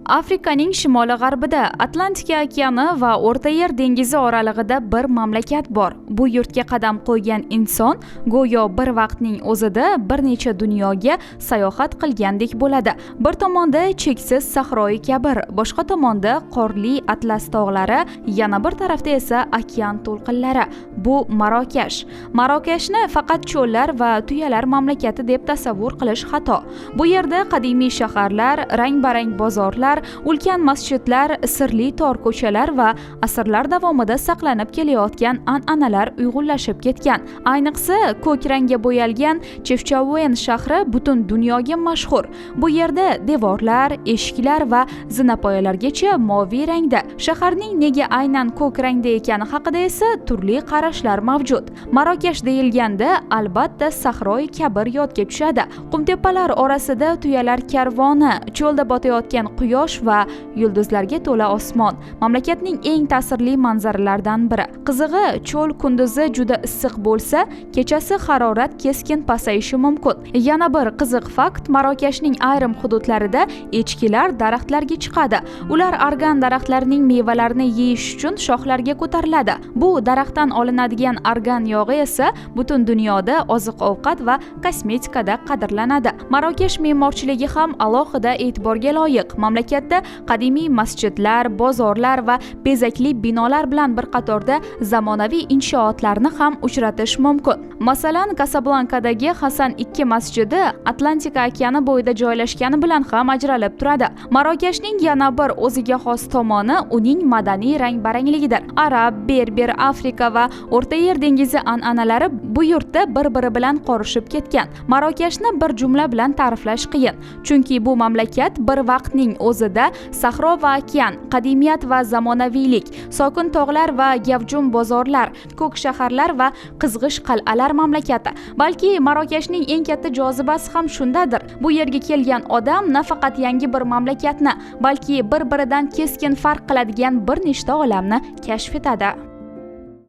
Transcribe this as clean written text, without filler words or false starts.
Afrikaning shimoli g'arbida, Atlantika okeani va O'rta Yer dengizi oralig'ida bir mamlakat bor. Bu yurtga qadam qo'ygan inson go'yo bir vaqtning o'zida bir necha dunyoga sayohat qilgandek bo'ladi. Bir tomonda cheksiz Sahroi Kabir, boshqa tomonda qorli Atlas tog'lari, yana bir tarafda esa okean to'lqinlari. Bu Marokash. Marokashni faqat cho'llar va tuyalar mamlakati deb tasavvur qilish xato. Bu yerda qadimiy shaharlar, rang-barang bozorlar, ulkan masjidlar, sirli tor ko'chalar va asrlar davomida saqlanib kelayotgan an'analar uyg'unlashib ketgan. Ayniqsa, ko'k rangga bo'yalgan Chefchaouen shahri butun dunyoga mashhur. Bu yerda devorlar, eshiklar va zinapoyalargacha moviy rangda. Shaharning nega aynan ko'k rangda ekani haqida esa turli qarashlar mavjud. Marokash deyilganda, albatta, Sahroi Kabir yodga tushadi. Qumtepalar orasida tuyalar karvoni, cho'lda botayotgan quyosh va yulduzlarga to'la osmon mamlakatning eng ta'sirli manzaralaridan biri. Qizig'i, cho'l kunduzi juda issiq bo'lsa, kechasi harorat keskin pasayishi mumkin. Yana bir qiziq fakt: Marokashning ayrim hududlarida echkilar daraxtlarga chiqadi. Ular argan daraxtlarining mevalarini yeyish uchun shoxlarga ko'tariladi. Bu daraxtdan olinadigan argan yog'i esa butun dunyoda oziq ovqat va kosmetikada qadrlanadi. Marokash me'morchiligi ham alohida e'tiborga loyiq. Mamlakatda qadimiy masjidlar, bozorlar va bezakli binolar bilan bir qatorda zamonaviy inshootlarni ham uchratish mumkin. Masalan, Kasablankadagi Hasan II masjidi Atlantika okeani bo'yida joylashgani bilan ham ajralib turadi. Marokashning yana bir o'ziga xos tomoni uning madaniy rang barangligidir. Arab, berber, Afrika va O'rta Yer dengizi an'analari bu yurtda bir biri bilan qorishib ketgan. Marokashni bir jumla bilan ta'riflash qiyin, chunki bu mamlakat bir vaqtning o'zida sahro va okean, qadimiyat va zamonaviylik, sokin tog'lar va gavjum bozorlar, ko'k shaharlar va qizg'ish qal'alar mamlakati. Balki Marokashning eng katta jozibasi ham shundadir. Bu yerga kelgan odam nafaqat yangi bir mamlakatni, balki bir biridan keskin farq qiladigan bir nechta olamni kashf etadi.